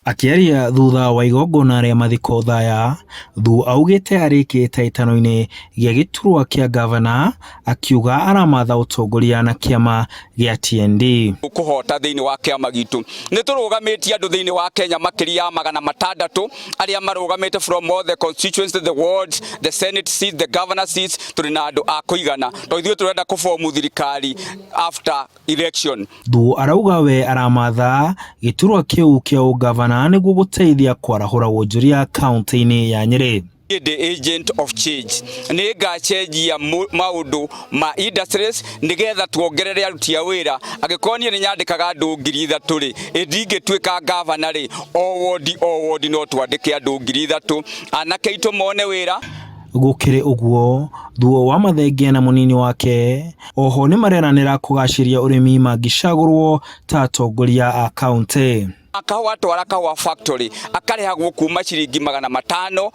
Akĩaria thutha wa igongona rĩa mathiko Othaya, Thuo augĩte arĩ kĩhĩtahĩtano-inĩ gĩa gĩturwa kĩa ngavana, akiuga aramatha ũtongoria na kĩama gĩa TND. Kũhota thĩinĩ wa kĩama gitũ nĩ tũrũgamĩtie andũ thĩinĩ wa Kenya makĩria ya 600 arĩa marũgamĩte from all the constituencies, the wards, the senate seats, the governor seats. Tũrĩ na andũ a kũigana tondũ ithuĩ tũrenda kũbomu thirikari after election. Thuo arauga we aramatha gĩturwa kĩu kĩa ũgavana nĩguo gũteithia kwarahũra wonjoria kaunti-inĩ ya Nyĩrĩ. The agent of change, nĩ ngacenjia maũndũ ma industries nĩgetha tuongerere aruti a wĩra. Angĩkorwo niĩ nĩ nyandĩkaga andũ 3000 rĩ, ndingĩtuĩka gavana rĩ, o wodi o wodi no twandĩke andũ 3000, anake aitũ mone wĩra. Gũkĩrĩ ũguo, Thuo wa Mathenge na mũnini wake oho nĩmareranĩra kũgacĩria ũrĩmi mangĩcagũrwo ta atongoria a kaunti. Kahũa twara kahũa factory akarĩhagwo kuma ciringi 500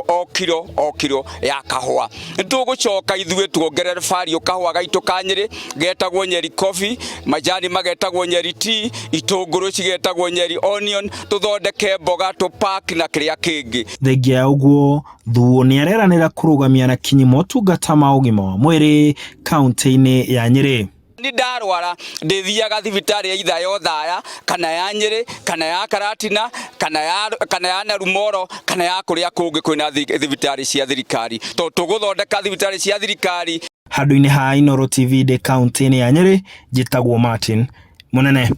o kiro o kiro ya kahũa. Nĩtũgũcoka ithuĩ tuongerere value kahũa gaitũ ka Nyĩrĩ getagwo Nyeri coffee, majani magetagwo Nyeri tea, itũngũrũ cigetagwo Nyeri onion, tũthondeke mboga tũpack na kĩrĩa kĩngĩ. Thengia ya ũguo, Thuo nĩareranĩra kũrũgamia na kinyi motungata ma ũgima wa mwĩrĩ kaunti-inĩ ya Nyĩrĩ. Ni ndarwara ndĩthiaga thibitarĩ ya itha ya Othaya kana ya Nyĩrĩ kana ya Karatina kana ya Narumoro kana ya kũrĩa kũngĩ kwĩna thibitarĩ cia thirikari, tondũ tũgũthondeka thibitarĩ cia thirikari. Handũ-inĩ ha Inooro TV ndĩ kaunti-inĩ ya Nyĩrĩ, njĩtagwo Martin Mũnene.